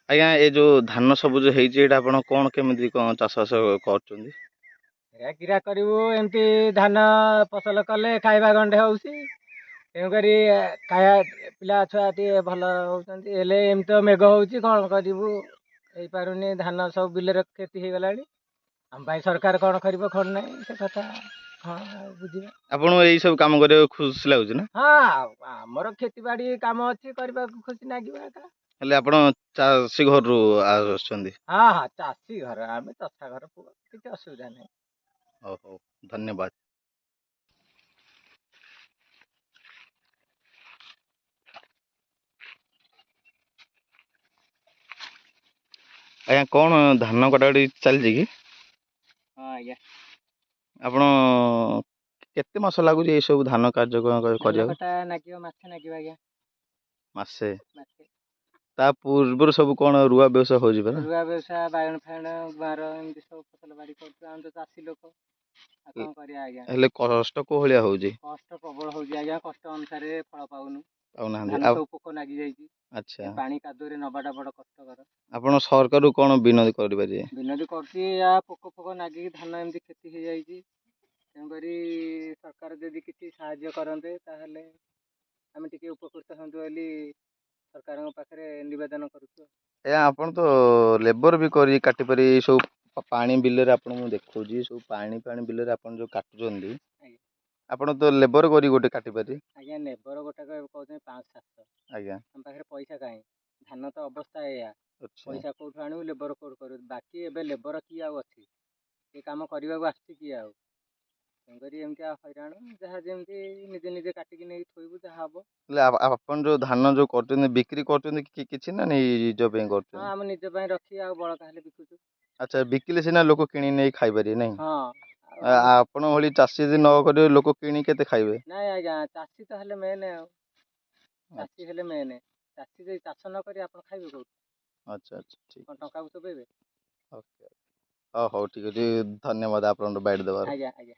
ଆଜ୍ଞା, ଏ ଯେଉଁ ଧାନ ସବୁ ଯେଉଁ ହେଇଛି, ଏଇଟା ଆପଣ କ'ଣ କେମିତି କ'ଣ ଚାଷବାସ କରୁଛନ୍ତି? ଏ କିରା କରିବୁ, ଏମିତି ଧାନ ଫସଲ କଲେ ଖାଇବା ଗଣ୍ଡେ ହେଉଛି, ତେଣୁକରି ଖାଇବା ପିଲା ଛୁଆ ଟିକେ ଭଲ ହେଉଛନ୍ତି। ହେଲେ ଏମିତି ତ ମେଘ ହେଉଛି, କ'ଣ କରିବୁ, ହେଇପାରୁନି। ଧାନ ସବୁ ବିଲରେ କ୍ଷତି ହେଇଗଲାଣି। ଆମ ପାଇଁ ସରକାର କ'ଣ କରିବ କ'ଣ ନାହିଁ, ସେ କଥା ହଁ ବୁଝିବା। ଆପଣଙ୍କୁ ଏଇ ସବୁ କାମ କରିବାକୁ ଖୁସି ଲାଗୁଛି ନା? ହଁ, ଆମର କ୍ଷେତିବାଡ଼ି କାମ ଅଛି, କରିବାକୁ ଖୁସି ଲାଗିବ ଏକା। ହେଲେ ଆପଣ ଚାଷୀ ଘରରୁ ଆସୁଛନ୍ତି? ହଁ, ଚାଷୀ ଘର, ଆମେ ଚଷା ଘର ପୁଅ, କିଛି ଅସୁବିଧା ନାହିଁ। ହଉ ହଉ, ଧନ୍ୟବାଦ। ଆଜ୍ଞା, କ'ଣ ଧାନ କଟାକଟି ଚାଲିଛି କି? ହଁ ଆଜ୍ଞା। ଆପଣ କେତେ ମାସ ଲାଗୁଛି ଏଇସବୁ ଧାନ କାର୍ଯ୍ୟ କରିବାକୁ? କଟା ନାଗିବ ମାସେ ନାଗିବ ଆଜ୍ଞା। ମାସେ? ମାସେ। ତା ପୂର୍ବରୁ ସବୁ କ'ଣ ରୁଆ ବ୍ୟବସାୟ ହେଉଛି ପରା? ରୁଆ ବ୍ୟବସାୟ, ବାଇଗଣ ଫାଇଗଣ, ଗୁଆଁର, ଏମିତି ସବୁ ଫସଲ ବାଡ଼ି କରୁଛୁ। ଆମେ ତ ଚାଷୀ ଲୋକ, ଆଉ କ'ଣ କରିବା ଆଜ୍ଞା। ହେଲେ କଷ୍ଟ କୋଉ ଭଳିଆ ହେଉଛି? କଷ୍ଟ ପ୍ରବଳ ହେଉଛି ଆଜ୍ଞା। କଷ୍ଟ ଅନୁସାରେ ଫଳ ପାଉନୁ। ପାଉନାହାନ୍ତି। ଧାନ ଆଉ ସବୁ ପୋକ ଲାଗି ଯାଇଛି। ଆଚ୍ଛା। ପାଣି କାଦୁଅରେ ନବାଟା ବଡ଼ କଷ୍ଟକର। ଆପଣ ସରକାରକୁ କ'ଣ ବିନତି କରିପାରିବେ? ବିନତି କରୁଛି, ୟା ପୋକ ଫୋକ ନାଗିକି ଧାନ ଏମିତି କ୍ଷତି ହେଇଯାଇଛି। ତେଣୁକରି ସରକାର ଯଦି କିଛି ସାହାଯ୍ୟ କରନ୍ତେ, ତାହେଲେ ଆମେ ଟିକେ ଉପକୃତ ହୁଅନ୍ତୁ ବୋଲି ସରକାରଙ୍କ ପାଖରେ ନିବେଦନ କରୁଛୁ। ଆଜ୍ଞା, ଆପଣ ତ ଲେବର ବି କରି କାଟିପାରିବେ। ଏଇ ସବୁ ପାଣି ବିଲରେ ଆପଣଙ୍କୁ ମୁଁ ଦେଖାଉଛି, ସବୁ ପାଣି ପାଣି ବିଲରେ ଆପଣ ଯେଉଁ କାଟୁଛନ୍ତି, ଆଜ୍ଞା। ଆପଣ ତ ଲେବର କରି ଗୋଟେ କାଟିପାରିବେ। ଆଜ୍ଞା, ଲେବର ଗୋଟାକ ଏବେ କହୁଛନ୍ତି 500-700। ଆଜ୍ଞା। ଆମ ପାଖରେ ପଇସା କାହିଁ? ଧାନ ତ ଅବସ୍ଥା ଏଇଆ। ଆଚ୍ଛା। ପଇସା କେଉଁଠୁ ଆଣିବୁ? ଲେବର କେଉଁଠୁ କରିବୁ? ବାକି ଏବେ ଲେବର କିଏ ଆଉ ଅଛି? ଏ କାମ କରିବାକୁ ଆସୁଛି କିଏ ଆଉ? ତେଣୁକରି ଏମିତି ଆଉ ହଇରାଣ, ଯାହା ଯେମିତି ନିଜେ ନିଜେ କାଟିକି ନେଇକି ଥୋଇବୁ, ଯାହା ହବ। ହେଲେ ଆପଣ ଯେଉଁ ଧାନ ଯେଉଁ କରୁଛନ୍ତି, ବିକ୍ରି କରୁଛନ୍ତି କି କିଛି ନା ନିଜ ପାଇଁ ହଁ। କରୁଛନ୍ତି? ଆମ ନିଜ ପାଇଁ ରଖି ଆଉ ବଳକା ହେଲେ ବିକୁଛୁ। ଆଚ୍ଛା, ବିକିଲେ ସିନା ଲୋକ କିଣି ନେଇ ଖାଇପାରିବେ, ନାଇଁ? ହଁ। ଆପଣ ଭଳି ଚାଷୀ ଯଦି ନ କରିବେ, ଲୋକ କିଣି କେତେ ଖାଇବେ? ନାଇଁ ଆଜ୍ଞା, ଚାଷୀ ତ ହେଲେ ମେନ୍, ଆଉ ଚାଷୀ ହେଲେ ମେନ୍। ଚାଷୀ ଯଦି ଚାଷ ନ କରି, ଆପଣ ଖାଇବେ କେଉଁଠୁ? ଆଚ୍ଛା ଆଚ୍ଛା, ଠିକ୍। କ'ଣ ଟଙ୍କାକୁ ଚୋବେଇବେ? ଓକେ, ହଉ ହଉ, ଠିକ୍ ଅଛି। ଧନ୍ୟବାଦ ଆପଣଙ୍କ ବାଇଟ୍ ଦେବାରୁ। ଆଜ୍ଞା ଆଜ୍ଞା।